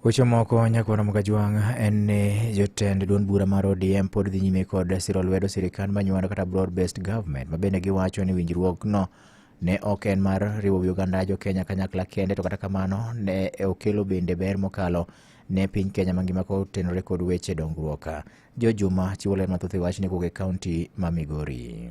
Weche moko nyakwara Mokajwang' en ni jotend duond bura mar ODM pod dhi nyime kod siro lwedo sirikand Manyuanda kata broad based government ma bende giwacho ni winjruokno ne ok en mar riwo wi oganda jo Kenya kanyakla kende, to kata kamano ne okelo bende ber mokalo ne piny Kenya mangima kotenore kod weche dongruok. Jo Juma chiwo ler mathoth e wachni kowuok e kaunti ma Migori.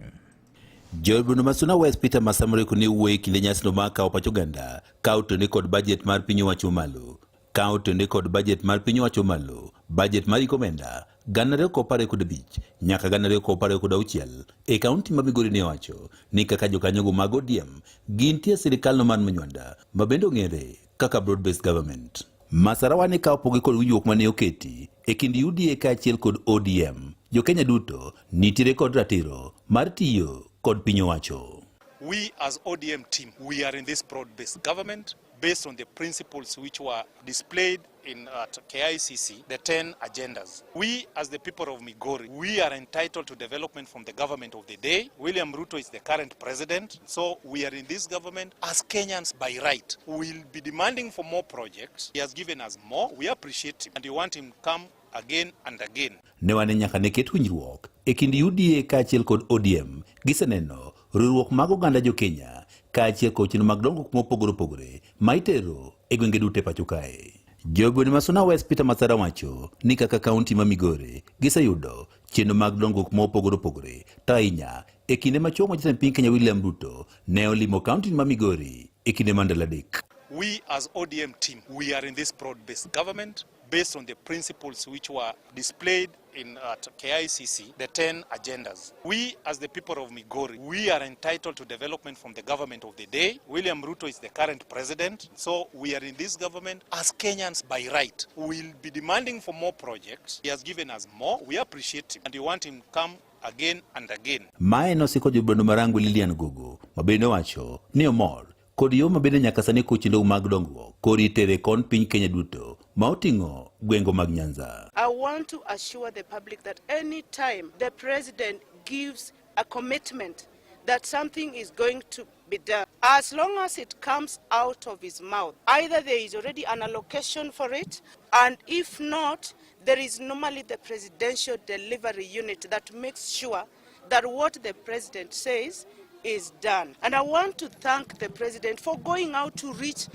Jaod bura ma Suna West Peter Masamoreko ne wuoyo e kinde nyasino mar kawo pach oganda ka otene kod bajet mar piny owacho malo ka otene kod bajet mar piny owacho malo bajet mar hik omenda 2015 nyaka 2026 e kaunti ma Migori. Ne owacho ni kaka jokanyogo mag ODM gintie e sirikalno mar Manywanda ma bende ong'ere kaka broad based government. Masarawa ne ka opogi kod winjruok mane oketi e kind UDA kaachiel kod ODM, jo-Kenya duto nitiere kod ratiro mar tiyo kod piny owacho. We as ODM team, we are in this broad-based government based on the principles which were displayed in at KICC, the 10 agendas. We as the people of Migori, we are entitled to development from the government of the day. William Ruto is the current president. So we are in this government as Kenyans by right. We'll be demanding for more projects. He has given us more. We appreciate him and we want him to come again and again. Ne wane nyaka ne ket winjruok e kind UDA kaachiel kod ODM giseneno riwruok mag oganda jo-Kenya kaachiel kod chenro mag dongruok mopogore opogore ma itero e gwenge duto e pacho kae. Jogweng' ma Suna West Peter Masara wacho ni kaka kaunti ma Migori giseyudo chenro mag dongruok mopogore opogore, to ahinya e kinde machuok ma jatend piny Kenya William Ruto ne olimo kaunti ma Migori e kinde mar ndalo 3. We as ODM team, we are in this broad-based government based on the principles which were displayed in at KICC, the 10 agendas. We as the people of Migori, we are entitled to development from the government of the day. William Ruto is the current president. So we are in this government as Kenyans by right. We'll be demanding for more projects. He has given us more. We appreciate him and we want him to come again and again. Mae nosiko jobondo Marangwe Lilian Gogo ma bende owacho ni omor kod yo ma bende nyaka sani kod chenro mag dongruok koro itere kon piny Kenya duto ma oting'o gwengo mag Nyanza. I want to assure the public that any time the president gives a commitment that something is going to be done, as long as it comes out of his mouth, either there is already an allocation for it, and if not, there is normally the presidential delivery unit that makes sure that what the president says is done. And I want to thank the president for going out to reach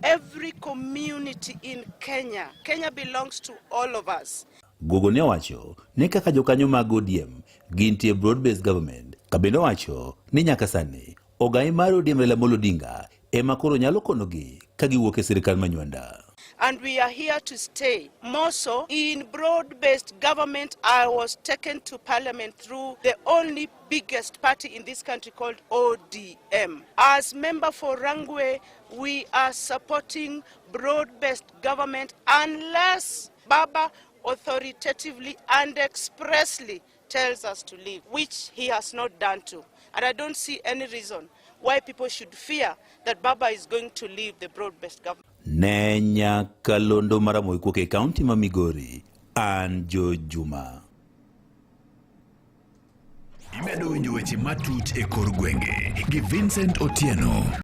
every community in Kenya. Kenya belongs to all of us. Gogo ne owacho ni kaka jokanyo mag ODM gintie broad based government, ka bende owacho ni nyaka sani ogai mar ODM Raila Amolo Odinga ema koro nyalo konogi ka giwuok e sirikal Manywanda. And we are here to stay. More so, in broad-based government, I was taken to parliament through the only biggest party in this country called ODM. As member for Rangwe, we are supporting broad-based government unless Baba authoritatively and expressly tells us to leave, which he has not done to. And I don't see any reason why people should fear that Baba is going to leave the broad-based government. Ne nyakalondo maramogi kuok e kaunti ma Migori, an Jo Juma. Imedo winjo weche matut e kor gwenge gi Vincent Otieno.